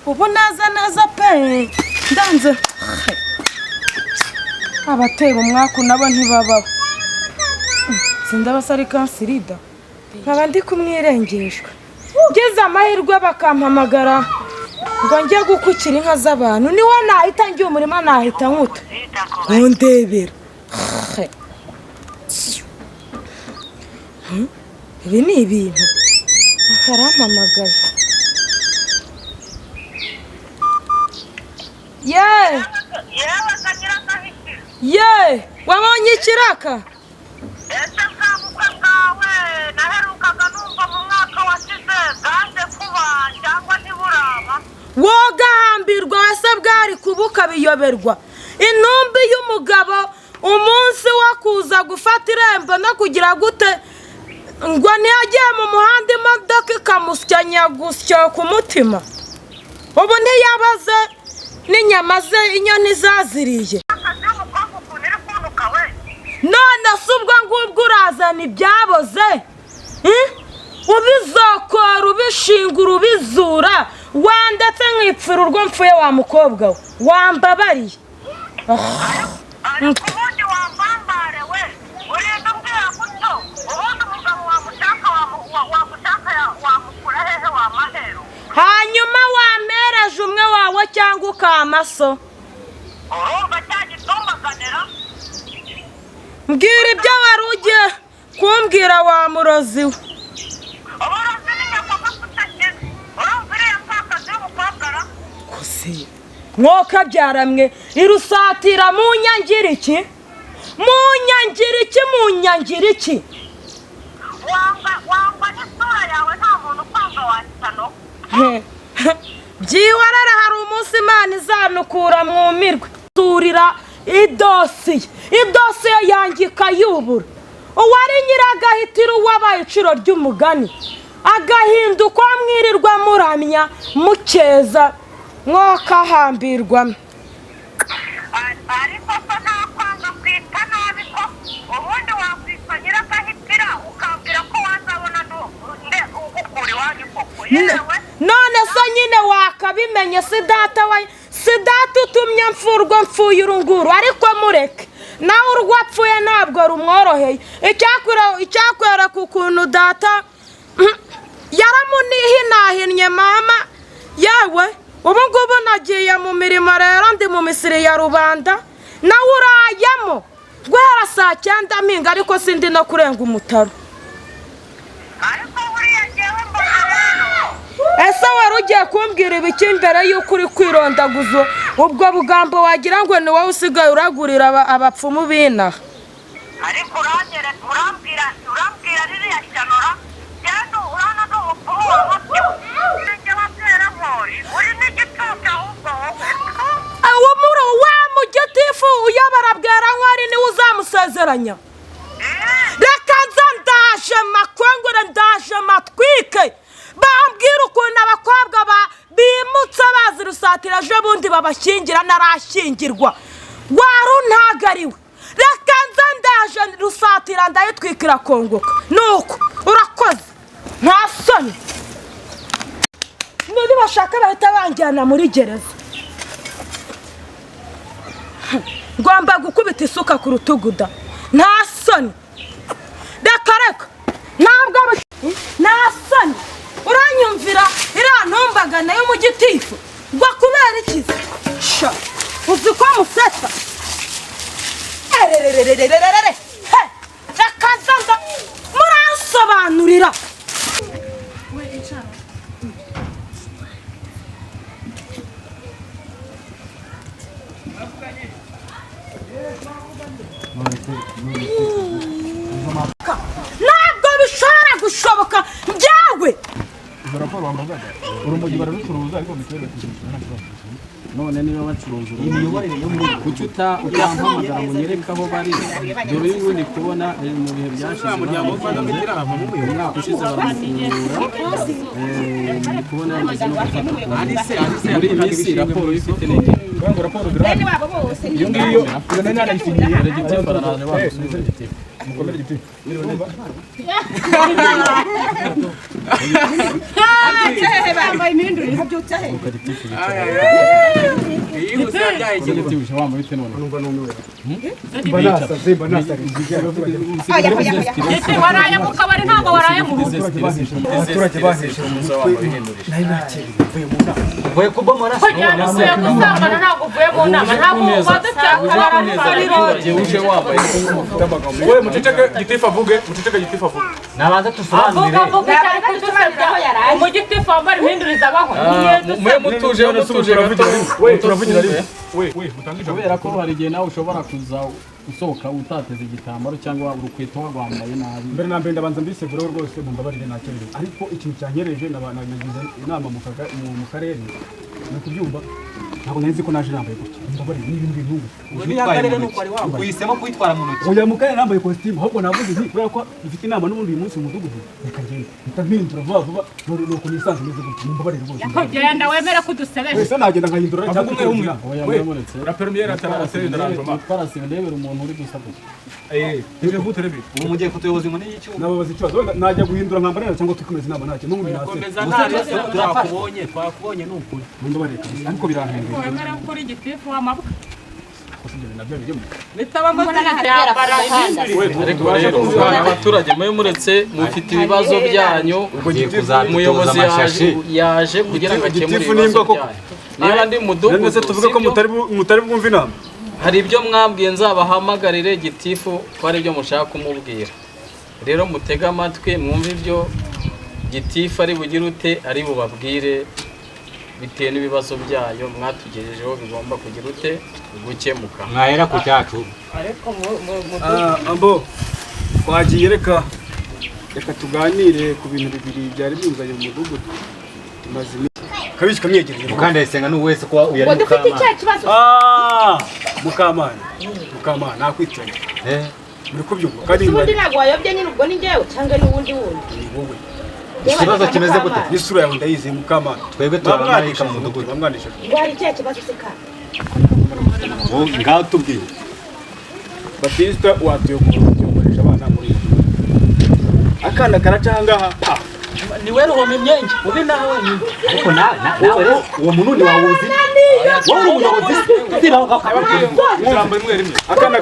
Ubu neza neza pe, ndanze. Abatera umwaku nabo ntibabaho. Sindabasa ari kansirida, nkaba ndi kumwirengeshwa. Ngeze amahirwe bakampamagara ngo njye gukukira inka z'abantu, niwe nahita ngiye umurima, nahita nkuta ngundebera. Ibi ni ibintu akarampamagaye ye. Yewe Kanyiragahitira! Ye, wabonye ikiraka? Ese bwa bukwe bwawe naherukaga numva mu mwaka washize bwaje kuba cyangwa ntiburaba? Wogahambirwa wese, bwari kubuka biyoberwa intumbi y'umugabo. Umunsi wo kuza gufata irembo no kugira gute, ngo ntiyagiye mu muhanda, imodoka ikamusya nyagusya ku mutima. Ubu ntiyabaze n'inyama ze inyoni zaziriye. Akazi y'umukobwa ukuntu iri kunuka we! None se ubwo ngubwo urazana ibyaboze? Ubizokora, ubishingura, ubizura, wandetse nkipfira urwo mpfuye. Wa mukobwa we, wambabariye. Ariko ubundi wambambare we, urinda umbwira gutyo? Ubundi umugabo wamushaka wamushaka wamukura hehe wa mahero? Hanyuma wampereje umwe wawe cyangwa ukamaso. Urumva cya gitumbaganira. Mbwira ibyo wari ugiye kumbwira, wa murozi we. Uburozi ni nyakubahwa kutakize. Urumva iriya pfakazi y'umukobwa ra? Kose mwokabyaramwe, irusatira mu nyangiriki, mu nyangiriki, mu nyangiriki. Wanga wangwa n'isura yawe, nta muntu ukwanga wahitano. Byiwarara, hari umunsi Imana izanukura mwumirwe. Turira idosiye, idosiye yanjye ikayubura. Uwari nyiragahitira, uwabaye iciro ry'umugani, agahinduka mwirirwa muramya mukeza, mwokahambirwamo. Ariko ko ntakwanga kwita nabi ko ubundi wakwitwa Nyiragahitira, ukambwira ko wazabona nde ugukura iwanyu koko? Yewe! None se nyine wakabimenye, si data wa, si data utumye mfurwa mfuye urunguru. Ariko mureke nawe, urwo apfuye ntabwo rumworoheye. Icyakwereka ukuntu data yaramunihinahinnye mama. Yewe, ubu ngubu nagiye mu mirimo rero, ndi mu misiri ya rubanda, nawe urayemo guhera saa 9 mpinga, ariko sindi no kurenga umutaro. Ariko buriya ngewe mbona rero. Ese wari ugiye kumbwira ibiki mbere y'uko uri kwirondaguza ubwo bugambo, wagira ngo ni wowe usigaye uragurira abapfumu b'inaha? Ariko uranyere, urambwira, urambwira ririya shanora genda urana n'umupfumu wa mutyo njye wabwira nkori uri n'igicucu ahubwo wowe. Uwo muri wa mugitifu uyobora Bwerankwari niwe uzamusezeranya. Reka nza, ndaje makongore, ndaje matwike, bambwira ukuntu abakobwa bimutse bazi Rusatira ejo bundi babashyingira narashyingirwa, waruntagariwe. Reka nza, ndaje, Rusatira ndayitwikira kongoka. Nuko urakoze, nta soni. Nibashaka bahita banjyana muri gereza. Ngomba gukubita isuka ku rutugu da, nta soni. Reka reka, ntabwo nta soni. Uranyumvira iriya ntumbagana y'umugitifu ngo kubera ikizi sha, uzi ko musetsa? Ererererererere, he, reka nza muransobanurira. Ntabwo bishobora gushoboka njyewe. Izo raporo wambazaga, urumogi bararucuruza, ariko mituweli bakizishyura, nta kibazo. None niba bacuruza urumogi, kuki utampamagara ngo unyereke aho bari? Dore uyu ndi kubona mu bihe byashize baramufunze, umwaka ushize baramufungura. Ndi kubona yamaze no gufata ku muri iyi minsi. Raporo ifite ni Kugira ngo raporo zirahari, iyo ngiyo iyo nari nanayisinyiye. Gitifu araje, wamusubiza gitifu. Mukomere giti. Waraye mu kabari ntabwo waraye mu rugo. Abaturage bahesheje uvuye kubomora. Uvuye gusambana ntabwo uvuye mu nama, ntabwo uje wambaye. We muceceke gitifu avuge, muceceke gitifu avuge. Nabanza tusobanurire. Avuga cyane kudusebya. Umugitifu wambara impinduriza abaho. Mwe mutuje, mutuje gato. We turavugira rimwe. We we mutange ijambo. Kubera ko hari igihe nawe ushobora kuza usohoka utateze igitambaro cyangwa urukweto wambaye nabi. Mbere na mbere ndabanza mbisegureho rwose, mumbabarire nakererewe, ariko ikintu cyanyereje nagize inama mu karere ni kubyumva, ntabwo nari nzi ko naje nambaye gutya. Mumbabarire ni ibintu bintunga. Uhisemo kwitwara mu ntoki. Oya, mu karere nambaye kositimu, ahubwo navuze nti kubera ko dufite inama n'ubundi uyu munsi mu mudugudu, reka ngende mpita mpindura vuba vuba, nuko nisanze meze gutya. Mumbabarire rwose. Genda wemere ko udusebeje. Wese nagenda nkahindura cyangwa umwe umwe. Oya, mwemuretse. La première atarasenze ndangoma. Twarasibe ndebera umuntu uri gusakuza. Ubu mugiye kutuyoboza inkoni y'icyuma. Nababaza ikibazo, wenda najya guhindura nkambara neza cyangwa tukomeza inama ntacyo n'ubundi nase. Twakubonye, twakubonye ni ukuri. Mumbabarire kabisa, ariko birantenguye. Wemere ko uri igitifu w'amabwa. Nabyo birimo. Ariko rero abaturage mwe muretse mufite ibibazo byanyu, umuyobozi yaje kugira ngo akemure ibibazo byanyu. Niba ndi mudugudu None se tuvuge ko mutari bwumve inama? Hari ibyo mwabwiye nzabahamagarire gitifu ko ari ibyo mushaka kumubwira. Rero mutege amatwi mwumve ibyo gitifu ari bugire ute ari bubabwire bitewe n'ibibazo byayo mwatugejejeho bigomba kugira ute gukemuka. Mwahera ku cyacu. Ambo twagiye, reka reka tuganire ku bintu bibiri byari binzanye mu mudugudu tumaze iminsi. Kabiki kamyegereye. Mukandayisenga ni wese ko uyari Dufite icyaha kibazo. Mukamana, Mukamana nakwitiranya. Muri kubyumva kandi ubundi ntabwo wayobye nyine, ubwo ni njyewe cyangwa n'uwundi wundi. Ni wowe. Ikibazo kimeze gute? N'isura yawe ndayizeye Mukamana. Twebwe turabamarika mu mudugudu. Bamwanisha. Ngo hari icyaha kibazo se ka? Ngaho tubwire. Batista watuyokoresha abana muri. Akana karaca ahangaha. Ni wewe ruhoma imyenge ube nawe wenyine. Ariko nawe uwo muntu ni wawuzi. Wowe umuyobozi Akana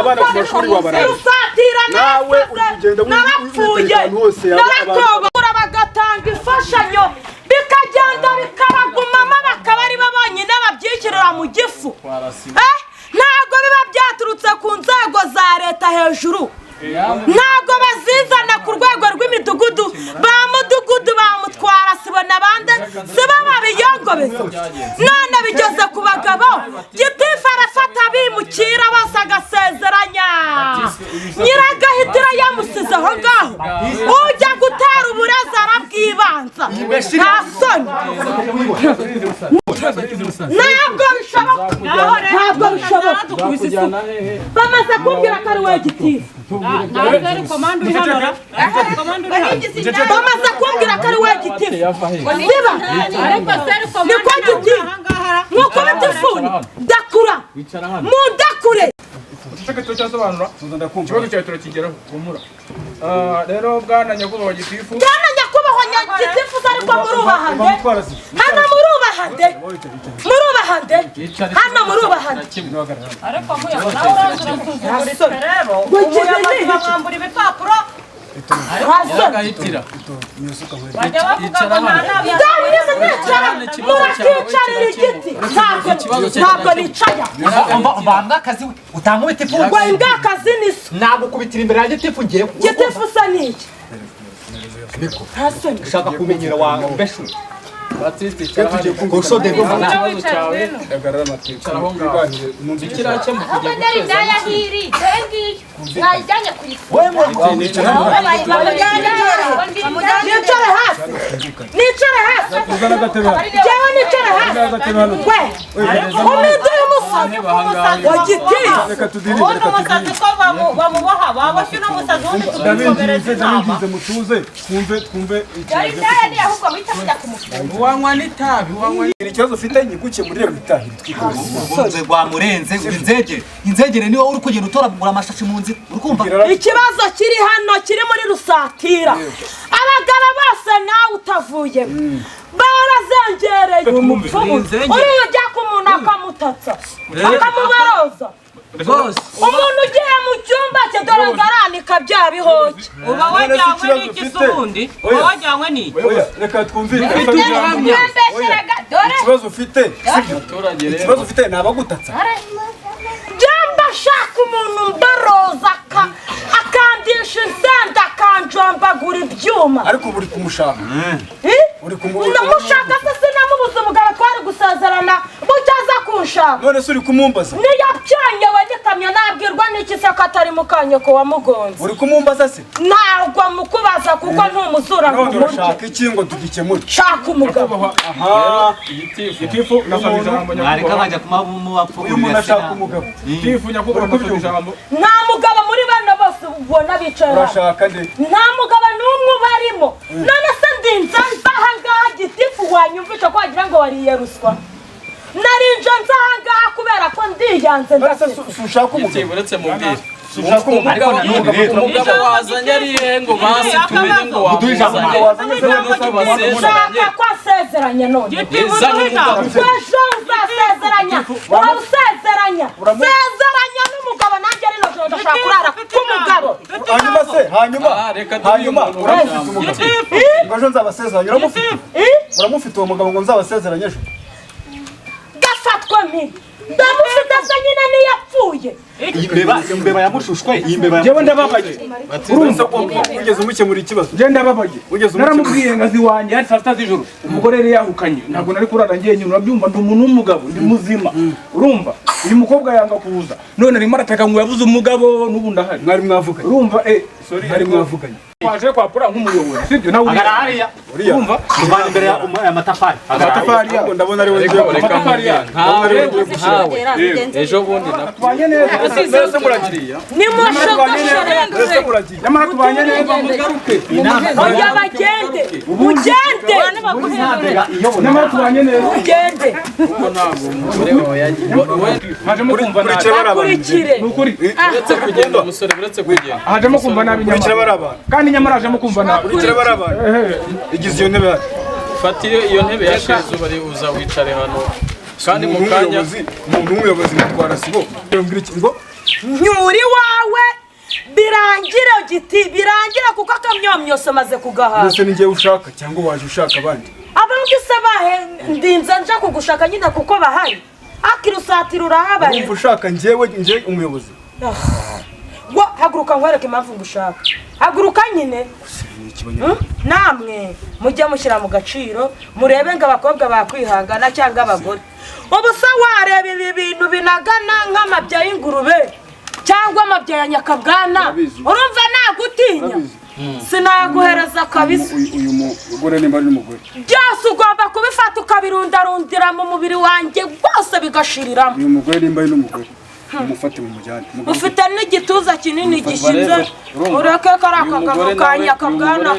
abana ku mashuri wabarara. Nawe uri kugenda narapfuye narakobora bagatanga imfashanyo bikagenda bikabagumamo bakaba ari bo bonyine babyishyirira mu gifu. Ntabwo biba byaturutse ku nzego za leta hejuru, ntabwo bazizana ku rwego rw'imidugudu. Ba mudugudu bamutwara sibo n'abandi sibo babiyongobeza. None bigeze ku bagabo, gitifu arafata abimukira bose agasezeranya. Nyiragahitira yamusize aho ngaho, ujya gutera uburezi arabwibanza. Nta soni, ntabwo bishoboka, ntabwo bishoboka. Bamaze kumbwira ko ari we gitifu. Bamaze kumbwira ko ari we gitifu. Ziba niko gitifu nkukubita ifuni ndakura mundakure. Uceceke turacyasobanura. Ikibazo cyawe turakigeraho humura. Rero bwana nyakubahwa gitifu, bwana nyakubahwa gitifu ariko murubaha nde? Hano murubaha nde? Murubaha nde? Hano murubaha nde? Ariko muyobozi nawe urasuzuguritse rero. Umuyobozi bamwambura ibipapuro. Nyiragahitira. Bajya bavuga ngo nta nama. Murakicarira igiti. Ntabwo nicaya. Mbambwa akazi utankubita ifu. Ngo imbwa akazi ni so. Nagukubitira imbere ya gitifu ngiye. Gitifu se ni iki? Ushaka kumenyera wa mbeshu. Batiste ikibazo cyawe ikirakemuka ugiye guteza. Nicare hasi, nicare hasi, jewe nicare hasi. We uminduye umusazi wa gitifu. Ubundi umusazi ko bamuboha baboshye uno musazi wundi tukikomereza inama. Ndabinginze mutuze twumve ahubwo muhita mujya kumufunga. Wanywa n'itabi wanywa. Ikibazo ufite nyigukemurire witahire twikomereze. Rwamurenze inzegere inzegere niwe uri kugenda utoragura amashashi mu nzira uri kumva. Ikibazo kiri hano kiri muri Rusatira, abagabo bose nawe utavuyemo barazengereye umupfumu uriya ujya ku muntu akamutatsa akamubaroza umuntu ugiye mu cyumba cye dore ngaranika bya bihoke. Uba wajyanywe n'iki se ubundi? Uba wajyanywe n'iki? Reka twumvikane. Ikibazo ufite ikibazo ufite ni abagutatsa. Byamba shaka umuntu mbaroza akandisha insenda akanjombagura ibyuma. Ariko uri kumushaka. Uri kumushaka se sinamubuza umugabo twari gusezerana bucyaza kunshaka. None se uri kumumbaza? Niyapyanyewe n'ikamyo nabwirwa n'iki se ko atari mukanyoko wamugonze? Uri kumumbaza se? Ntabwo mukubaza kuko ntumuzura ngo umurye. Urashaka iki ngo tugikemure? Shaka umugabo. Aha, gitifu nasabye ijambo nyakubahwa. Mwareka bajya kumabapfu. Uyu muntu ashaka umugabo. Gitifu nyakubahwa nasabye ijambo. Nta mugabo muri bano bose ubona bicaye. Urashaka nde? Nta mugabo n'umwe ubarimo. None se ndinza nza ahangaha gitifu wanyumvisha ko wagira ngo wariye ruswa. Narinje nza ahangaha kubera ko ndiyanze ndafite. Ushaka umugabo. Uretse mubwire. Ushaka umugabo. Umugabo wazanye ari he ngo basi tumenye ngo wamuzanye. Ushaka ko asezeranya none. Ejo uzasezeranya. Urasezeranya. Sezeranya n'umugabo nanjye rino joro ndashaka kurara k'umugabo. Hanyuma se hanyuma hanyuma uramufite umugabo. Ngo ejo nzabasezeranya uramufite. Uramufite uwo mugabo ngo nzabasezeranye ejo. Gafatwa nti ndamufite se nyine niyapfuye. Imbeba yamushushwe imbeba. Jewe ndababaye. Urumva ugeze umukemura ikibazo. Je ndababaye. Naramubwiye ngazi wanjye hari saa sita z'ijoro umugore yari yahukanye ntabwo nari kurara njyenyine urabyumva ndi umuntu w'umugabo ndi muzima urumva uyu mukobwa yanga kuza none arimo arataka ngo yabuze umugabo n'ubu ndahari. Mwari mwavuganye. Urumva sorry mwari mwavuganye. Waje kwapura nk'umuyobozi sibyo nawe uriya. Urumva tuvana imbere ya matafari. Amatafari ya ndabona ari we amatafari ya nkawe ejo bundi tubanye neza. Mbese muragiriya. Nimushogoshore. Nyamara tubanye neza mugaruke. Oya bagende. Mugende. Nyamara tubanye neza. Mugende. Kuko ntabwo umugore wawe yagiye. Hajemo kumva nabi. Nukuri. Uretse kugenda umusore uretse kugenda. Hajemo kumva nabi nyamara. Kandi nyamara hajemo kumva nabi. Kurikira barabana. Igize iyo ntebe. Fata iyo ntebe ya shezu bari uza wicare hano. Kandi mu kanya umuntu w'umuyobozi mutwara sibo. Ngo nyuri wawe birangira giti birangira kuko akamyomyose maze kugahaha. Mbese ni ngiye ushaka cyangwa waje ushaka abandi? Abandi se bahe ndinza nja kugushaka nyine kuko bahari. Akirusatira urahabaye. Urumva ushaka njyewe nje umuyobozi. Wa haguruka nkwereke impamvu ngushaka. Haguruka nyine. Namwe mujye mushyira mu gaciro murebe ngo abakobwa bakwihangana cyangwa abagore. Ubu se wareba ibi bintu binagana nk'amabya y'ingurube cyangwa amabya ya nyakabwana urumva nagutinya sinaguhereza kabisa. Uyu mugore nimba ari umugore byose ugomba kubifata ukabirundarundira mu mubiri wanjye bwose bigashiriramo. Uyu mugore nimba ari umugore umufate mu mujyane. Ufite n'igituza kinini gishinze ureke kari akagabo ka nyakabwana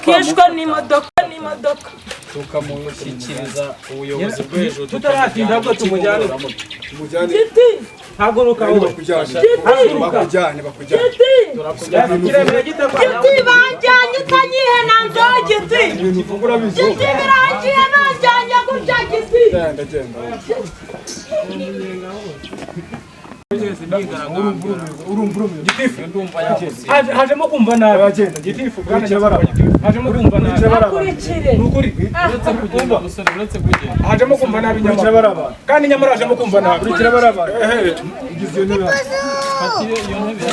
kishwe n'imodoka n'imodoka. Tukamushyikiriza ubuyobozi bwo hejuru tutaratinda ahubwo tumujyane. Giti haguruka wowe bakujyane bakujyane. Giti banjyanye utanyihenanzeho giti. Giti birangiye banjyanye gutya giti. Hajemo kumva nabi. Gitifu hajemo kumva nabi. Nukuri. Uretse kugenda umusore uretse kugenda. Hajemo kumva nabi nyamara. Kandi nyamara hajemo kumva nabi. Igize iyo ntebe. Fata iyo ntebe.